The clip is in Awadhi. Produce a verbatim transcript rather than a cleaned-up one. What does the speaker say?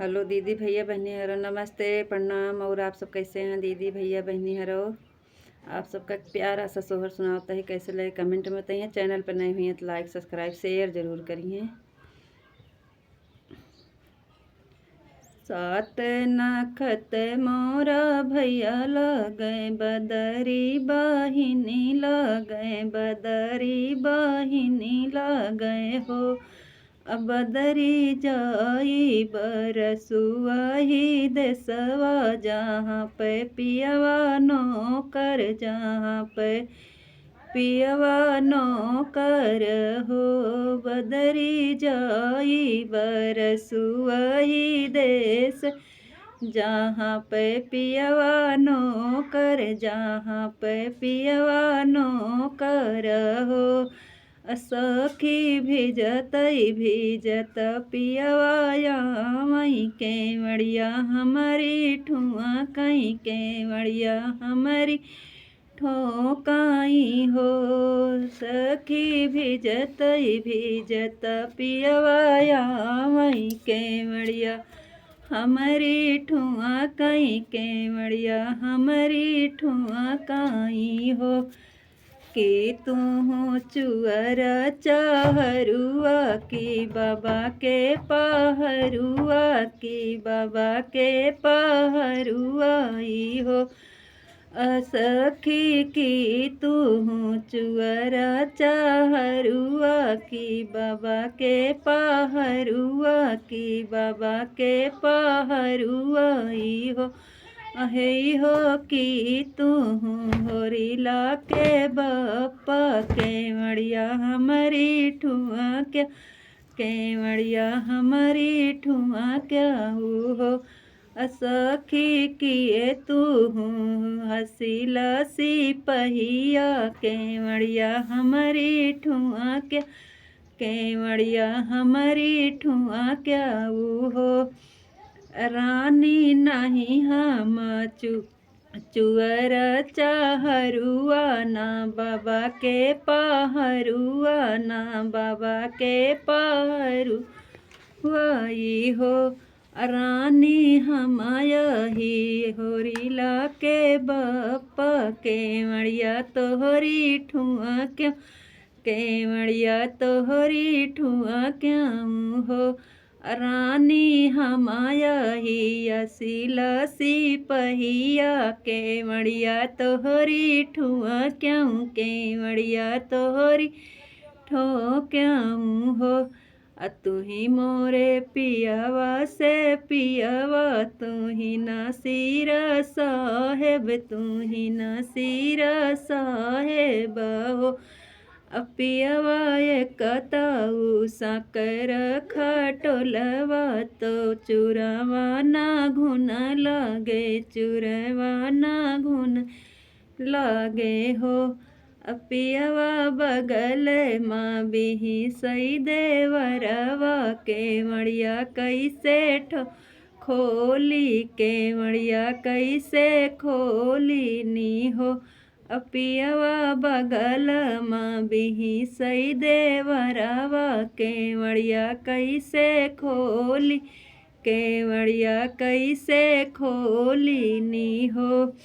हेलो दीदी भैया बहनी हरो, नमस्ते, प्रणाम। और आप सब कैसे हैं दीदी भैया बहनी हरो? आप सबका प्यारा सा सोहर सुनावत ही, कैसे लगे comment में बताइए। Channel पर नए हुई हैं तो like, subscribe, share जरूर करिए। सात नखत मोरा भैया लागे, बदरी बहिनी लागे, बदरी बहिनी लागे हो। अब बदरी जाई बरसुआ ही देसवा, जहाँ पे पियवा नौकर, जहाँ पे पियवा नौकर हो। बदरी जाई बरसुआ ही देस, जहाँ पे पियवा नौकर, जहाँ पे पियवा नौकर हो। सखी भिजतई भिजत पियवा आवई, केवड़िया हमरी ठुआ कई, केवड़िया हमरी ठोकाई हो। सखी भिजतई भिजत पियवा आवई, केवड़िया हमरी ठुआ कई, केवड़िया हमरी ठुआ कई हो। कि तुहूँ चुअर चहरुआ, कि बाबा के पहरुआ, कि बाबा के पहरुआ ई हो। असखी कि तुहूँ चुअर चहरुआ, कि बाबा के पहरुआ, कि बाबा के पहरुआ ई हो। अहे हो कि तुहूँ होरिला के बप्पा, केवड़िया हमरी ठुआ क्या, केवड़िया हमरी ठुआ क्या ऊ हो। असखी किए तुहूँ हसीला सिपहिया, केवड़िया हमरी ठुआ क्या, केवड़िया हमरी ठुआ क्या ऊ हो। रानी नहीं हम चु-, चुअर चहरुआ ना बाबा के पहरुआ, ना बाबा के पहरुआ ई हो। रानी हम यही होरिला के बप्पा, केवड़िया तोहरी ठुआ क्या, केवड़िया तोहरी ठुआ क्या हो। रानी हम यही असीला सिपहिया, केवड़िया तोहरी ठुआ क्यों, केवड़िया तोहरी ठो क्यों हो। आ तुही मोरे पियवा से पियवा, तुही नासिर साहेब, तुही नासिर साहेब हो। आ पियवा एक ताऊ साकर खटोलवा, तो चुरवा ना घुन लागे, चुरवा ना घुन लागे हो। आ पियवा बगल मा बिही सई देवरवा, केवड़िया कैसे ठो खोली, केवड़िया कैसे खोली नी हो। आ पियवा बगल मा बिही सई देवरवा, केवड़िया कैसे खोली, केवड़िया कैसे खोली नी हो।